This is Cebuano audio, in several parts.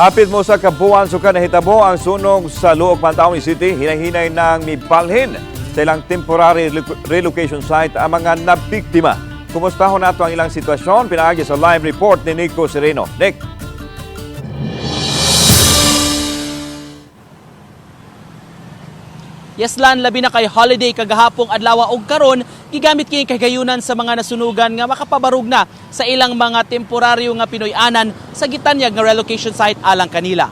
Hapit mo sa kabuan suka nahitabo ang sunog sa Looc, Mantawi City, hinahinay ng mibalhin sa ilang temporary relocation site ang mga nabiktima. Kumustahon nato ang ilang sitwasyon pinaagi sa live report ni Nico Sereno. Nick. Yes Lan, labi na kay holiday kagahapong adlaw og karon gigamit kini kahigayunan sa mga nasunugan nga makapabarug na sa ilang mga temporaryo nga Pinoy-anan sa gitanyag nga relocation site alang kanila.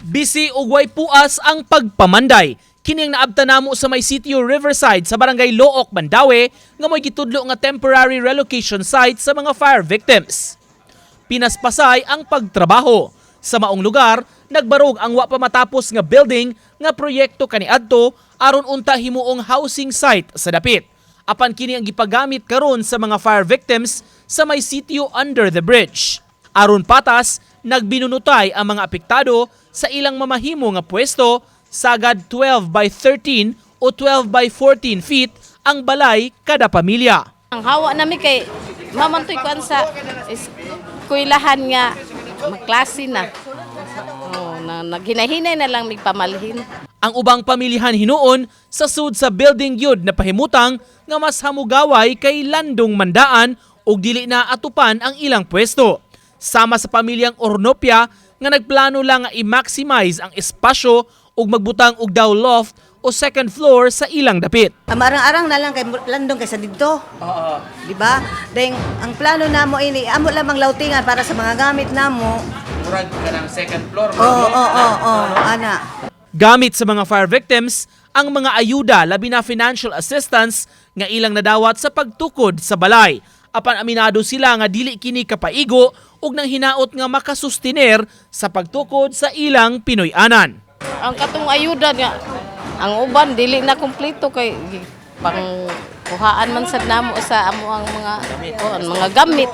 Busy ug way puas ang pagpamanday. Kini ang naabta namo sa may sitio Riverside sa barangay Looc, Mandaue nga mo'y gitudlo nga temporary relocation site sa mga fire victims. Pinaspasay ang pagtrabaho. Sa maong lugar, nagbarog ang wa pa matapos nga building nga proyekto kaniadto aron unta himuong housing site sa dapit. Apan kini ang gipagamit karon sa mga fire victims sa may sitio under the bridge. Aron patas, nagbinunutay ang mga apektado sa ilang mamahimo nga pwesto sagad 12 by 13 o 12 by 14 feet ang balay kada pamilya. Ang hawa nami kay mamantoy kuan sa eskwelahan nga maklase na. Oh, na naghinahinay na lang migpamalhin. Ang ubang pamilyahan hinuon sa sud sa building yun na pahimutang nga mas hamugaway kay landong mandaan ug dili na atupan ang ilang pwesto. Sama sa pamilyang Ornopia nga nagplano lang nga i-maximize ang espasyo ug magbutang og daw loft o second floor sa ilang dapit. Amarang-arang na lang kay landong kaysa didto. Oo. Di ba? Then ang plano namo ini amo lamang lautingan para sa mga gamit namo. Murag ka ng second floor. Oo, ana. Gamit sa mga fire victims ang mga ayuda labi na financial assistance nga ilang nadawat sa pagtukod sa balay. Apan aminado sila nga dili kini kapaigo ug nang hinaot nga makasustiner sa pagtukod sa ilang Pinoy-anan. Ang katong ayuda nga ang uban dili na kumpleto kay pang kuhaan man sad namo sa amo ang mga oh, ang mga gamit.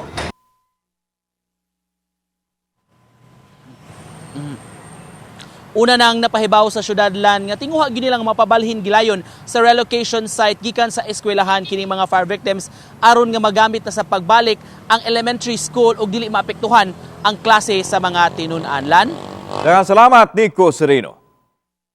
Una nang napahibaw sa syudad lan nga tinguha gyud nilang mapabalhin gilayon sa relocation site gikan sa eskwelahan kini mga fire victims aron nga magamit na sa pagbalik ang elementary school ug dili maapektuhan ang klase sa mga tinun-an. Lan? Daghang salamat, Nico Sereno.